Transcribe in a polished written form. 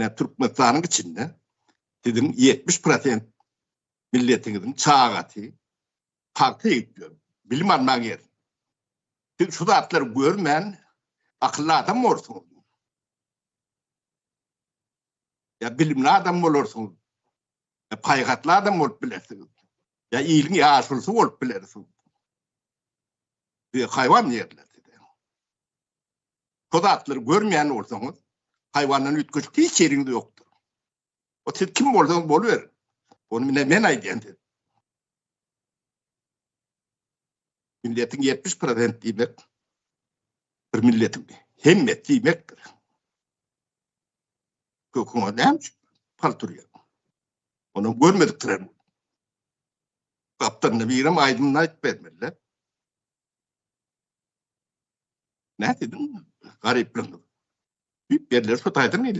Ine Türkmenistanyň içinde siziň 70 prosent milletiňiziň çagasy pagta egip ýör. Bilim almaga ýer. Siz şu zatlary görmän akylly adam borsuňyz. Ýa bilimli adam bolarsyňyz. Ýa paýhasly adam bolup bilersiňiz. Ýa iliň ýaşulusy bolup bilersiňiz. Size haýwan diýerler size. Şo zatlary görmeýän bolsaňyz, haýwandan üýtgeşik hiç ýeriňiz ýokdur. O siz kim bolsaňyz boluberiň. Ony mine men aýdýan size. Milletiň 70 prosent diýmek bir milletiň hemmesi diýmekdir. Köküňe näme üçin pal turýar? Ony görmedikdirer. Gapdalynda birem aýdymyny aýdyp bermeli. Näme siziň garyplygyňyz? Düýp ýerleri şu taýdan gelýär.